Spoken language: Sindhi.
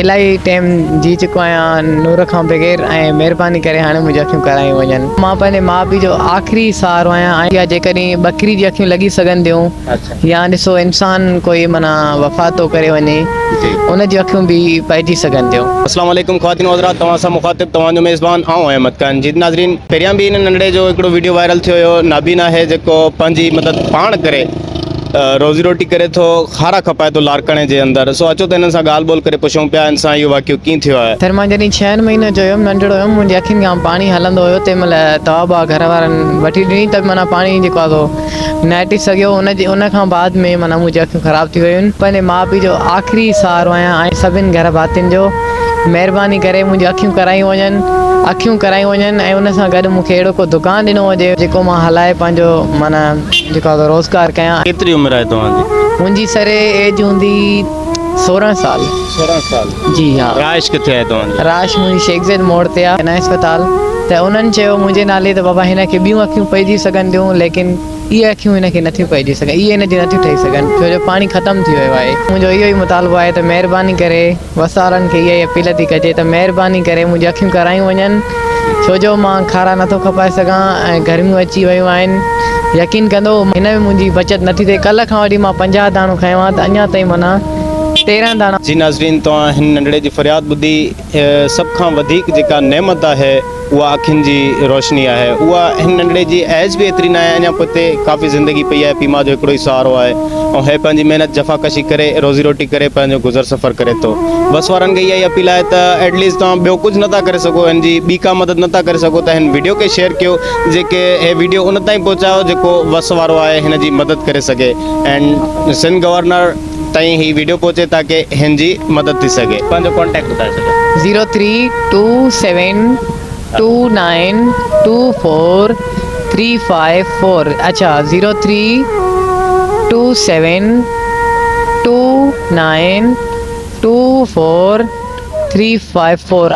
الاهي ٽيم جي چڪو آهيان نور کان بغير ۽ مهرباني ڪري هاڻي منهنجون اکيون ڪرايون وڃن. مان پنهنجي ماء پيء جو آخري سهارو آهيان ۽ يا جيڪڏهن ٻڪري جون اکيون لڳي سگهن ٿيون يا ڏسو انسان ڪوئي معنيٰ وفات ٿو ڪري وڃي ان جون اکيون به پئجي سگهن ٿيون. السلام عليڪم خواتين و حضرات توهان سان مخاطب توهان جو ميزبان آئون احمد خان جي ناظرين پهريان به هن ننڍڙي جو هڪڙو ويڊيو وائرل ٿيو هيو نابين آهي جيڪو پنهنجي مدد پاڻ ڪري روزي روٽي ڪري ٿو کارا کپائي ٿو لاڙڪاڻي جي اندر سو اچو ته هنن سان ڳالهه ٻولهه ڪري پڇون پيا هن سان اهو واقعو ڪيئن ٿيو آهي. سر مان جڏهن ڇهن مهينن جو هيم ننڍڙو هيم منهنجي اکين کان پاڻي هلندو هيو تنهن مهل دوا ٻوا گهر وارن وٺي ڏني ته به معنيٰ پاڻي جيڪو آهي سو نه هٽي سگهيو ان جي ان کان بعد ۾ معنيٰ منهنجي اکيون خراب ٿي ويون پنهنجي ماء پيء جو آخري سهارو آهيان ۽ سڀن گهر ڀاتين جو مهرباني ڪري منهنجون اکيون ڪرايون وڃن اکيون ڪرايون وڃن ۽ ان سان گڏ مون کي اهڙو ڪو دڪان ڏنو وڃي جيڪو مان هلائي پنهنجو معنيٰ جيڪو آهي سو روزگار ڪيان. ڪيتري عمر آهي توهان جي؟ منهنجي سر ايج هوندي 16 سال. 16 سال. جي ها. رهائش ڪٿي آهي توهان جي؟ رهائش منهنجي شيخ زيد موڙ تي آهي جناح اسپتال ته انهن چيو منهنجي نالي ته بابا هن کي ٻيون اکيون پئجي سگهن ٿيون ليڪن اهي اکيون هن کي نٿيون پئجي سگهن اهي هن جون نٿيون ٺهي سگهن ڇو جو پاڻي ختم ٿي ويو آهي منهنجو اهو ئي مطالبو آهي ته مهرباني ڪري وسارن کي اها ئي اپيل ٿي ڪجي ته مهرباني ڪري منهنجون اکيون ڪرايون وڃن ڇو جو مان کارا نٿو کپائي سگهان ۽ گرميون اچي ويون آهن يقين ڪندو هن ۾ منهنجي بچت نٿي ٿئي ڪلهه کان وٺي مان 50 داڻو کنيو آهي ته اڃا تائين معنيٰ 13 داڻا. جي ناظرين توهان هن ننڍڙي جي فرياد ٻڌي سڀ کان وڌيڪ جيڪا نعمت آهي اها اکين جي روشني آهي اها هن ننڍڙي جي ايج به ايتري ناهي اڃا پوئتي ڪافي زندگي پئي آهي پيء ماء جو هڪڙو ئي سهارو آهي ۽ هي پنهنجي محنت جفاڪشي ڪري روزي روٽي ڪري پنهنجو گذر سفر ڪري ٿو بس وارن کي اها ئي اپيل آهي ته ايٽ ليسٽ توهان ٻيو ڪجهه نٿا ڪري سگهو هن جي ٻي ڪا مدد نٿا ڪري سگهو ته هن ويڊيو کي شيئر ڪيو جيڪي هي ويڊيو ان تائين پهچايو جيڪو وس وارو آهي هن جي مدد ڪري سگهي ۽ سنڌ گورنر تائين هي ويڊيو پهچي تاڪه هن جي مدد ٿي سگهي. پنهنجو ڪانٽيڪٽ ٻڌائي ڇڏيو. Zero three two seven two nine two four three five four اڇا zero three two seven two nine two four three five four.